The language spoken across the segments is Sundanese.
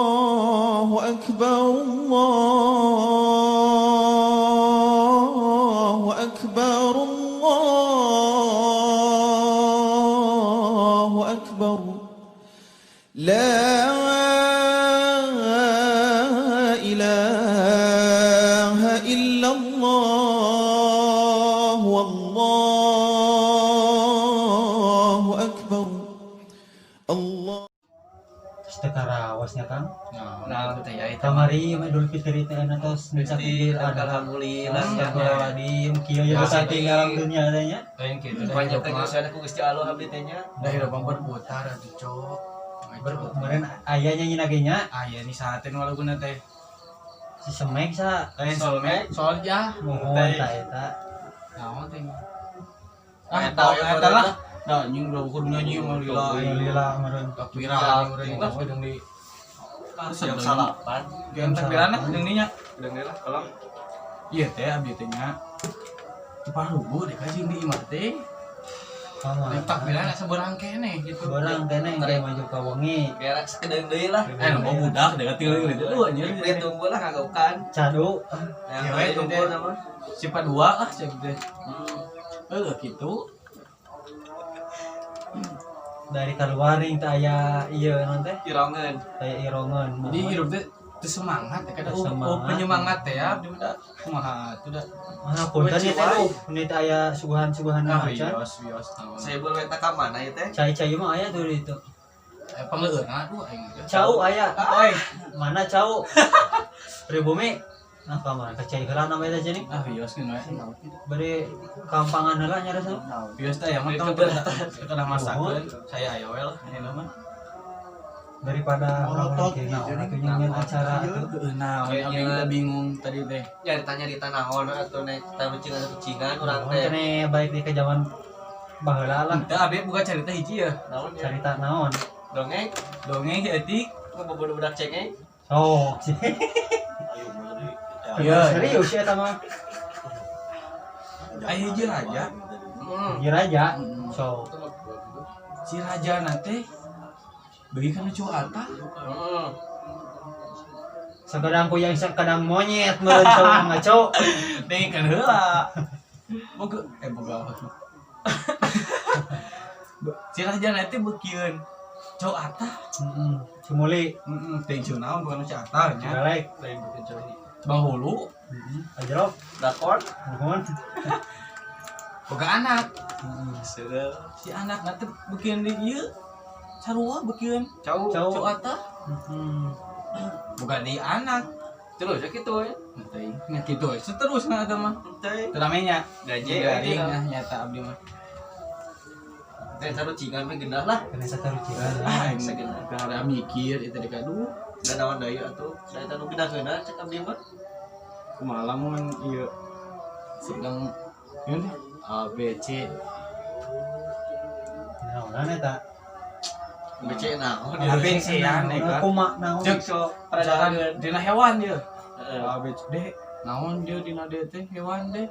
الله أكبر، الله أكبر، الله أكبر، لا إله إلا الله، والله أكبر، الله Terus teu karaosnya, Kang. Nah, teh ya itu. Kamari mah Idul Fitri teh anu tos Gusti, mencapai ada. Alhamdulillah. Astagfirullahaladzim, kieu ya teh alam dunia teh nya. Lain kitu dah Banyak hidup teh mah. geus ada ku Gusti Allah abdi teh nya. Dah hidup mah berputar atuh, cok. Kemarin aya nyanyi lagi nya. Aya nih saatnya nu laguna teh. Si Semek sa. Lain solmed, sol ya. Mohon ta eta. Naon teh? Ah, Eta eta we eta lah. Dah anjing udah kudu nyanyi mah lila. Lila meureun. Viral urang gedung di Jam 9. Jam takbiran lah jeung dinya. Udah lah kalau Iya teh abdi teh nya. Teu paruguh deh ka jeung di imah teh. Kama. Yang takbiran asa beurang keneh gitu. Borang keneh engke maju ka wengi. Gerak sekedeng deui lah. Eh, nu budak deh tinggal gitu. Duh anjir. Iprit tunggu lah ngagaukan. Cadu. Yang Ya, we we, tunggu teh. nama. Sifat dua lah cek teh. Heuh gitu. Dari keluaring teh aya ieu naon teh? Irongeun. Aya irongeun. Jadi hidup teh teu semangat ya kada Teu oh, semangat. Penyemangat teh ya abdi mah da kumaha atuh da. Ah, punten ieu teh tuh. Ini teh aya suguhan-suguhan Ah, macan. wios wios naon. Saya boleh ka mana ieu teh? Cai-cai mah aya tuh di itu. Eh, pangleueurna aduh aing teh. Cau aya. Oi. Mana cau? Pribumi. Nah, ka mana? Ka cai heula namanya teh jadi. Ah, wios geus we. Bari kampangan heula nya rasa. Wios teh yang mah tong kada masakeun, saya aya we lah ini mah. Daripada Molotot orang gitu, naon nih. atuh nyanyian acara tuh. Heueuh naon abdi udah bingung tadi teh. Ya ditanya di naon atau naik kita becingan becingan urang Naon teh. keneh balik di ke zaman baheula lah. Teu abdi buka cerita hiji ya. Naon ya? Cerita naon? Dongeng, Dongeng etik. Ngabobodo budak cengeng. Sok sih. Iya. Serius ya eta mah. Aya hiji raja. Hmm. Ieu raja. Sok. Si raja nanti bagi kana cowok ata. Heeh. Sakadang kuyang sakadang monyet meureun cowok ngaco. Dengekeun heula. Boga eh boga apa? Si raja nanti beukieun cowok ata. Heeh. Sumuli. Heeh, teh naon bukan cowok ata nya. Galek. Lain bukan cowok. Bang hulu. Heeh. Ajrok. Dakon. Nuhun. Boga anak. Heeh. Seudeuh. Si anak nanti beukieun di ieu sarua beukieun Cau. Cau. cowok ata. Heeh. Boga di anak. Terus ya gitu ya. Teh, nah gitu seterusna eta mah. Teh. Teu ramenya. Gaje Garing ya. nah nyata abdi mah. Teh sarucingan mah genah lah. Kena satarucingan. Ah, aing Sageuna. kada mikir itu dek aduh. Da naon deui atuh. Da eta nu genah-geunah cek abdi mah. Kumaha lamun ieu sedang ieu teh A B C. Naonan eta? B C naon A B C ya nek. Kumaha naon? Cek Sok misalkan dina hewan ieu. Heeh. A B C D naon dia dina D teh hewan deh.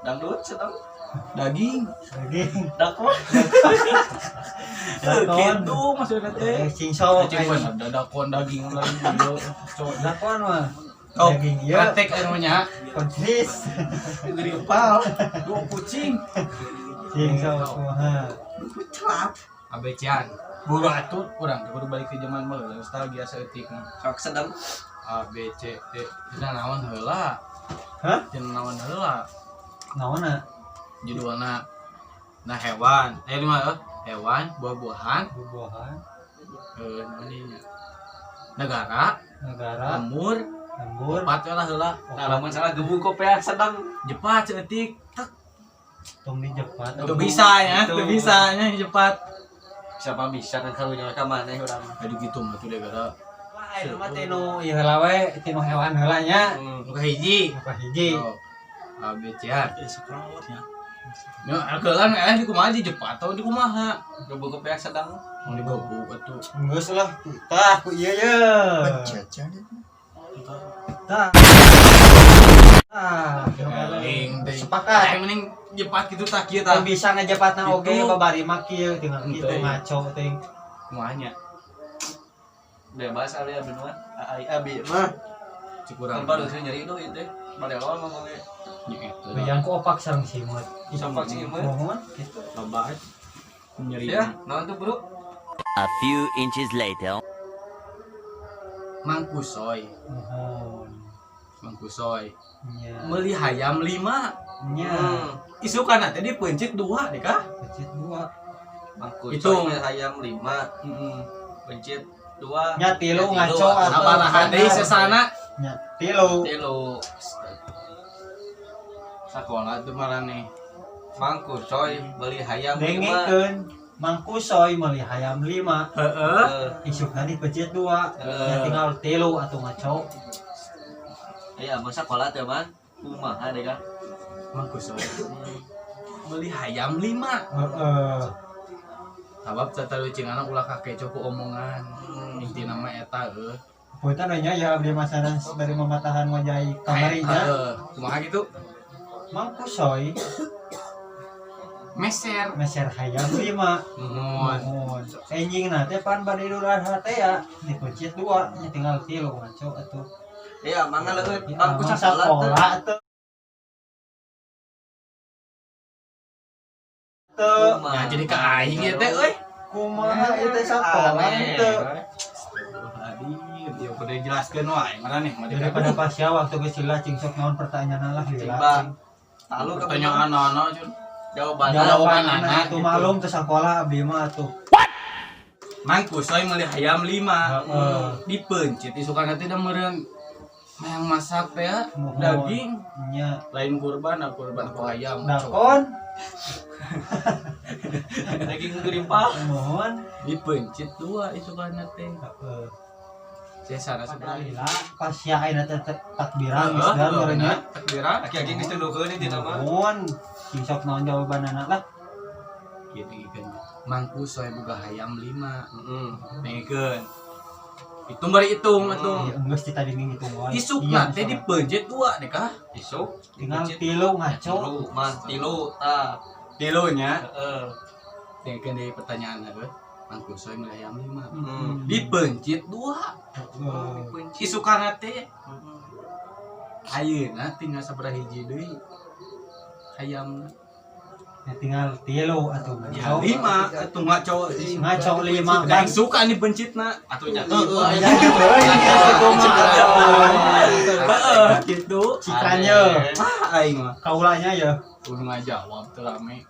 Dangdut sedang. Daging. Daging. Dakon. Dakon. Gitu maksudnya teh. Eh, cingsok. Cing bener da dakon daging lain ieu. Cok. Dakon mah. Oh, Daging ieu. Praktek anu nya. Kontris. Gripal, dua kucing. Cingsok kumaha? Celap. ABC-an. Buru atuh urang teh kudu balik ke zaman baheula nostalgia saeutik mah. Sok sedang. A B C D. Dina naon heula? Hah? Dina naon heula? Naonna? Judulna nah hewan. Eh lima eh hewan, buah-buahan, Buah-buahan, eh naon ieu nya? Negara, negara, lembur, lembur, opat we lah heula. Nah, lamun salah gebuk kopeah sedang. Jepat saeutik. Tek. Tong di Jepat. Teu bisa ya, teu bisa nya jepat. Siapa bisa kan karunya ka maneh urang mah. Jadi gitu mah tuh gara Wah, ayeuna mah tinu ieu heula we, tinu hewan heula nya. Nu kahiji. Nu kahiji. Oh. A B C A. Eh, sekarang ya. Nu kelan eh di kumaha di jepat atau di kumaha? Gebuk kopeah sedang. Mau digebuk atuh. Geus lah, tah ku ieu ye. Pencet aja. Tah. Tah, Eling teh. sepakat. Aing mending jepat gitu tah kieu tah. Teu bisa ngejepatna oge Gitu. babari mah kieu tinggal kitu Henteu. ngaco teuing. Kumaha nya? Bebas abi abi mah. Ai abi mah. Cik urang. Kan baru sih nyeri itu itu. Barelo ngomongnya. Nya eta. Bayang ku opak sareng simut. Opak simut. Mohon gitu. Loba nyeri. Ya, naon tuh, Bro? A few inches later. Mang Kusoy, Mohon. Mang Kusoy. Nya. Meuli hayam 5. Nya. Isukana teh dipencit 2 deh kah? Pencit 2. Mang Hitung. Kusoy hayam 5. Heeh. Pencit 2. Nya tilu ngaco atuh. Sabaraha deui sesana? Nya tilu. Tilu. Sakola tuh marane. Mang Kusoy beli hayam 5. Dengekeun Mang Kusoy meuli hayam 5. Heeh. Isukna dipencit 2. Nya tinggal tilu atuh ngaco. Iya, masa sekolah teh, Man? Kumaha deh kah? Mang Kusoy meuli hayam 5. Heeh. Sabab tatalucinganna ulah kakeco ku omongan. Intina mah eta eueuh. Punten we nya ya abdi masaran bari mamatahan wajah kamarinya. Heeh. Kumaha kitu? Mang Kusoy Meser. meser hayam 5. Nuhun. Nuhun. Enjingna teh pan bade Idul Adha teh ya dipencit 2 nya tinggal tilu ngaco atuh. Iya, mangga leueut. Ya, Mang amang Kusoy sakola teh. sakola teh. Teu Ya jadi ka aing ieu teh euy. kumaha ieu teh sakola teu. Astagfirullahaladzim, ya kudu dijelaskeun wae maraneh mah Daripada pasya waktu geus lila cing sok naon pertanyaan lah lila. Coba. Talu ka pertanyaan anak cun. jawaban. Jawaban anak, Tuh gitu. malum teu sakola abdi mah atuh. Mang Kusoy meuli hayam 5. Heeh. Dipencit isukana teh da meureun hayang masak teh ya, Mohon. daging Nya lain kurban, ah, kurban ku hayam. dakon Daging gerimpah. mohon. Dipencit 2 isukana teh. Heeh. Sesana sebelah. Lila pasya ayeuna teh takbiran geus dan meureun nya. Takbiran. Aki-aki geus tundukeun intina mah. Mohon cing sok naon jawabanana lah. Gitu kan. Mang Kusoy boga hayam 5. Heeh. Dengekeun. Hitung bari hitung atuh. Ya geus ti tadi ngitung wae. Isukna Iya, teh dipencit 2 deh kah? Isuk tinggal tilu ngaco. tilu, mah tilu tah. Tilunya. Heeh. Dengekeun deui pertanyaan heuh. Mang Kusoy meuli hayam 5. Hmm. Dipencit 2. Heeh. Isukana teh ayeuna tinggal sabaraha hiji deui hayamna. Ya tinggal tilu atuh Ya ngaco. 5 atuh ngaco. Ngaco 5 Da kan. suka nih pencitna. Atuh nya. Heeh. Ya gitu euy. Heeh, gitu. Cikanya Ah aing mah. kaulanya ya Kudu ngajawab teu rame.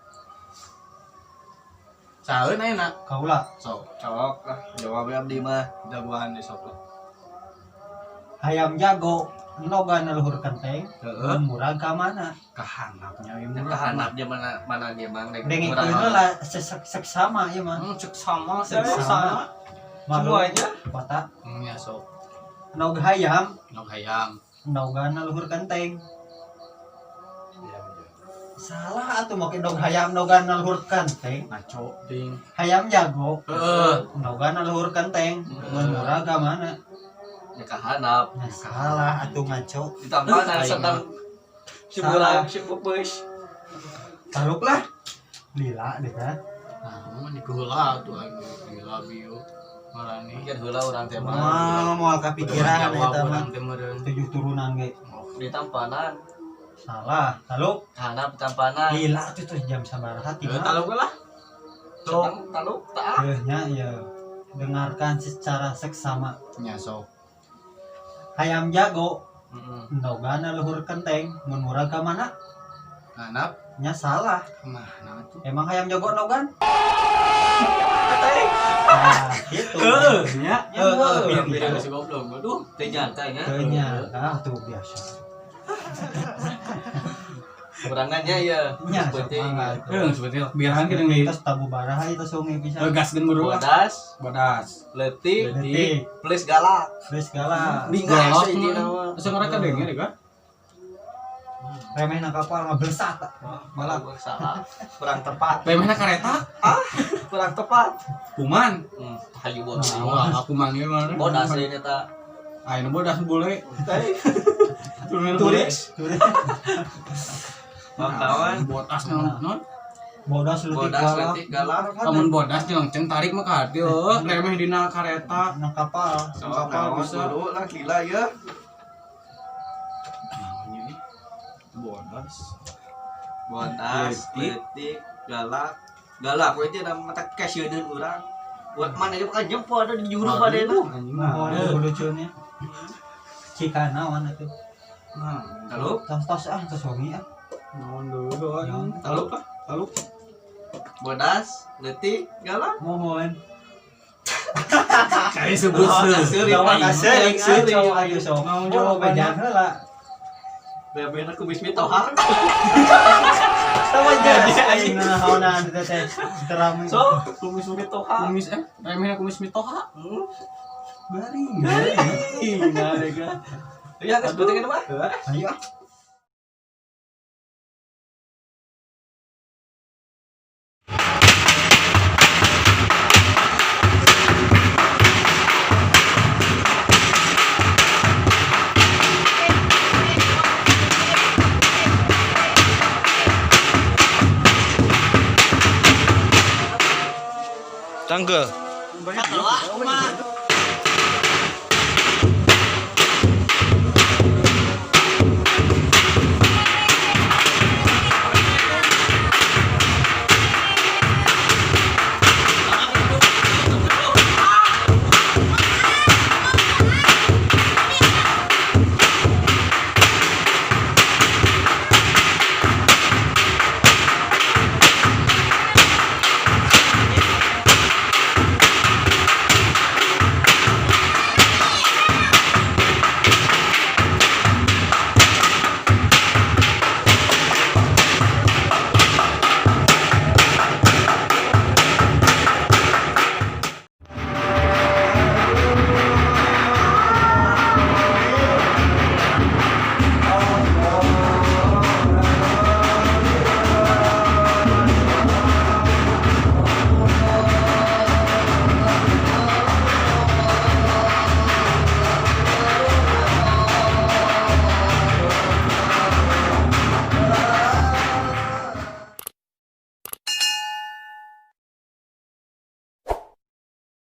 Saeun ayeuna? kaula Sok, Cok lah jawabnya abdi mah. jagoan di sok lah. hayam jago noga luhur kenteng Heeh. murag ka mana Kahanapnya ieu murah. Kahanapnya mana mana dia mang rek dengikeun lah seksama ieu mah Cek sama, Seksama. Malu Semuanya. kota Ya sok. nog hayam Nog hayam. noga luhur kenteng salah atuh make nog hayam noga luhur kenteng Ngaco ding. hayam jago Heeh. noga luhur kenteng mun murag ka mana Ya kahanap. nah, salah atuh ngaco Ditambah dan sedang Salah. sebulan sebuah taluk lah lila deh kan Nah, mah dikeheula atuh aing gila bieu. Marani. Mikir heula urang teh mah. moal moal kapikiran Jawab eta mah urang teh meureun. 7 turunan ge Ditampanan. salah taluk Kahanap tampanan. lila tuh tuh jam sabaraha Heeh, tinggal taluk lah. Sedang taluk tah. Heuh nya ya dengarkan secara seksama Nya sok. hayam jago Heeh. nogana luhur kenteng mun murag ka mana Kahanap nya salah kemana tuh? emang hayam jago nogan nah gitu Heeh, nya. Ya, heuh. Beda si goblok. Aduh. Teu nyangka nya. Teu nya ah tuh biasa Kurangannya ya. nya sok Seperti mangga tuh. Heeh, seperti takbiran kita nih. Terus tabu baraha itu sungai pisan Gaskeun buru ah. Bodas, Bodas. leutik, detik plus galak. terus galak Bingah Galak intina mah. mah. Asa ngaraka denge deh kan? remeh na kapal ngabelesat Malah salah. Kurang tepat. Remehna kareta? Kurang tepat. Kuman. Hayu bodas. Wah, aku manggil mana? Bodas ini eta. Ayeuna bodas bule. Turunan bule. turis turis Bangkawan. Bodas naon? Naon? Bodas leutik Bodas galak. leutik galak. Lamun bodas jeung ceng tarik mah ka hati eueuh, remeh dina kareta. Nang kapal. Sok Kapal naon bisa. kudu lah gila ya. Namanya ih. Bodas. Bodas Leutik. leutik galak. Galak we teh da mata kasieun urang. Buat mana dia bukan jempol ada di juru pada Aduh, anjing Nah, mah. lucunya. Cika naon atuh. Nah, Taluk, Tos-tos ah, tos wangi ah. naon dulu anjing. taluk ah. Taluk. Bodas, leutik, galak. Mohon. Kayak sebut Seurik, Jawab aing. seurik, Seurik. ah, ayo sok. Naon Oh, jawabanna? bejaan heula. Bener aku bismi tohar. Sama jadi aing naonan teh teh. Terame. So, kumis bismi tohar. Kumis remeh kumis mitoha. Garing. Nah, lega. Ya, geus penting mah. Ayo ah. Tangga. Mah.